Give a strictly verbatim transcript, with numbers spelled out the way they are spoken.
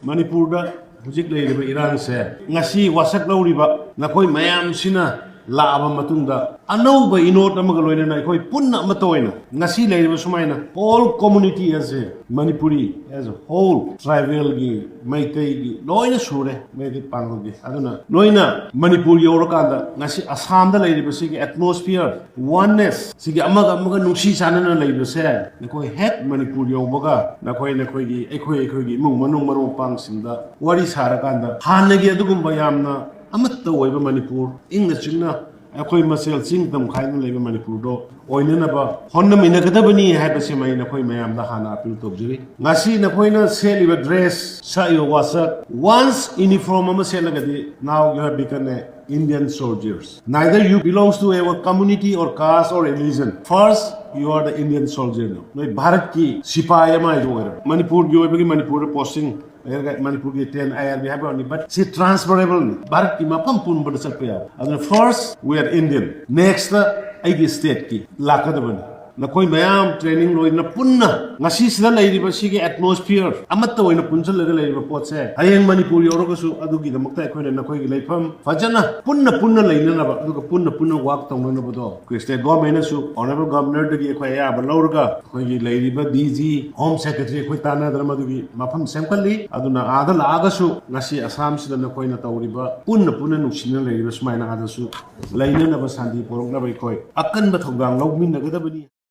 ꯃꯅꯤꯄꯨꯔꯗ ꯍꯧꯖꯤꯛ ꯂꯩꯔꯤꯕ ꯏꯔꯥꯡꯁꯦ ꯉꯁꯤ ꯋꯥꯁꯛ ꯂꯧꯔꯤꯕ ꯅꯈꯣꯏ ꯃꯌꯥꯝꯁꯤꯅ ꯂꯥꯛꯑꯕ ꯃꯇꯨꯡꯗ ꯑꯅꯧꯕ ꯏꯅꯣꯠ ꯑꯃꯒ ꯂꯣꯏꯅꯅ ꯑꯩꯈꯣꯏ ꯄꯨꯟꯅ ꯑꯃꯠꯇ ꯑꯣꯏꯅ ꯉꯁꯤ ꯂꯩꯔꯤꯕ ꯁꯨꯃꯥꯏꯅ all community ꯑꯁꯦ ꯃꯅꯤꯄꯨꯔꯤ as a whole tribalꯒꯤ ꯃꯩꯇꯩꯒꯤ ꯂꯣꯏꯅ ꯁꯨꯔꯦ ꯃꯩꯇꯩ ꯄꯥꯡꯒꯜꯒꯤ꯫ ꯑꯗꯨꯅ ꯅꯣꯏꯅ ꯃꯅꯤꯄꯨꯔ ꯌꯧꯔꯀꯥꯟꯗ ꯉꯁꯤ ꯑꯁꯥꯝꯗ ꯂꯩꯔꯤꯕꯁꯤꯒꯤ atmosphere oneness ꯁꯤꯒꯤ ꯑꯃꯒ ꯑꯃꯒ ꯅꯨꯡꯁꯤ ꯆꯥꯟꯅꯅ ꯂꯩꯕꯁꯦ ꯅꯈꯣꯏ ꯍꯦꯛ ꯃꯅꯤꯄꯨꯔ ꯌꯧꯕꯒ ꯅꯈꯣꯏ ꯅꯈꯣꯏꯒꯤ ꯑꯩꯈꯣꯏ ꯑꯩꯈꯣꯏꯒꯤ ꯏꯃꯨꯡ ꯃꯅꯨꯡ ꯃꯔꯨꯞ ꯃꯄꯥꯡꯁꯤꯡꯗ ꯋꯥꯔꯤ ꯁꯥꯔꯀꯥꯟꯗ ꯍꯥꯟꯅꯒꯤ ꯑꯗꯨꯒꯨꯝꯕ ꯌꯥꯝꯅ ꯑꯃꯠꯇ ꯑꯣꯏꯕ ꯃꯅꯤꯄꯨꯔ ꯏꯪꯅ ꯆꯤꯛꯅ ꯑꯩꯈꯣꯏ ꯃꯁꯦꯜ ꯆꯤꯡ ꯇꯝ ꯈꯥꯏꯗꯅ ꯂꯩꯕ ꯃꯅꯤꯄꯨꯔꯗꯣ ꯑꯣꯏꯅꯅꯕ ꯍꯣꯠꯅꯃꯤꯟꯅꯒꯗꯕꯅꯤ ꯍꯥꯏꯕꯁꯤꯃ ꯑꯩ ꯅꯈꯣꯏ ꯃꯌꯥꯝꯗ ꯍꯥꯟꯅ appeal ꯇꯧꯖꯔꯤ꯫ ꯉꯁꯤ ꯅꯈꯣꯏꯅ ꯁꯦꯠꯂꯤꯕ dress, ꯁꯛꯏꯕ ꯋꯥꯁꯛ, once uniform ꯑꯃ ꯁꯦꯠꯂꯒꯗꯤ now you have become a Indian soldiers. Neither you belongs to a community or caste or religion. First, you are the Indian soldier. ꯅꯣꯏ ꯚꯥꯔꯠꯀꯤ ꯁꯤꯄꯥꯏ ꯑꯃ ꯍꯥꯏꯗꯨ ꯑꯣꯏꯔꯕ ꯃꯅꯤꯄꯨꯔꯒꯤ ꯑꯣꯏꯕꯒꯤ ꯃꯅꯤꯄꯨꯔꯗ posting ꯂꯩꯔꯒ ꯃꯅꯤꯄꯨꯔꯒꯤ ten IRB ꯍꯥꯏꯕ ꯋꯥꯅꯤ, but ꯁꯤ transferable ꯅꯤ, ꯚꯥꯔꯠꯀꯤ ꯃꯐꯝ ꯄꯨꯝꯕꯗ ꯆꯠꯄ ꯌꯥꯕ꯫ ꯑꯗꯨꯅ first we are Indian, next ꯑꯩꯒꯤ stateꯀꯤ ꯂꯥꯛꯀꯗꯕꯅꯤ꯫ ꯅꯈꯣꯏ ꯃꯌꯥꯝ training ꯂꯣꯏꯗꯅ ꯄꯨꯟꯅ ꯉꯁꯤꯁꯤꯗ ꯂꯩꯔꯤꯕ ꯁꯤꯒꯤ atmosphere ꯑꯃꯠꯇ ꯑꯣꯏꯅ ꯄꯨꯟꯁꯤꯜꯂꯒ ꯂꯩꯔꯤꯕ ꯄꯣꯠꯁꯦ ꯍꯌꯦꯡ ꯃꯅꯤꯄꯨꯔ ꯌꯧꯔꯒꯁꯨ ꯑꯗꯨꯒꯤꯗꯃꯛꯇ ꯑꯩꯈꯣꯏꯅ ꯅꯈꯣꯏꯒꯤ ꯂꯩꯐꯝ ꯐꯖꯅ ꯄꯨꯟꯅ ꯄꯨꯟꯅ ꯂꯩꯅꯅꯕ ꯑꯗꯨꯒ ꯄꯨꯟꯅ ꯄꯨꯟꯅ work ꯇꯧꯅꯅꯕꯗꯣ ꯑꯩꯈꯣꯏ state governmentꯅꯁꯨ honourable governorꯗꯒꯤ ꯑꯩꯈꯣꯏ ꯑꯌꯥꯕ ꯂꯧꯔꯒ ꯑꯩꯈꯣꯏꯒꯤ ꯂꯩꯔꯤꯕ DG, Home Secretary ꯑꯩꯈꯣꯏ ꯇꯥꯟꯅꯗꯅ ꯃꯗꯨꯒꯤ ꯃꯐꯝ ꯁꯦꯝꯒꯠꯂꯤ꯫ ꯑꯗꯨꯅ ꯑꯥꯗ ꯂꯥꯛꯑꯒꯁꯨ ꯉꯁꯤ ꯑꯁꯥꯝꯁꯤꯗ ꯅꯈꯣꯏꯅ ꯇꯧꯔꯤꯕ ꯄꯨꯟꯅ ꯄꯨꯟꯅ ꯅꯨꯡꯁꯤꯅ ꯂꯩꯔꯤꯕ ꯁꯨꯃꯥꯏꯅ ꯑꯥꯗꯁꯨ ꯂꯩꯅꯅꯕ ꯁꯥꯟꯇꯤ ꯄꯣꯔꯛꯅꯕ ꯑꯩꯈꯣꯏ ꯑꯀꯟꯕ ꯊꯧꯗꯥꯡ ꯂꯧꯃꯤꯟꯅꯒꯗꯕꯅꯤ꯫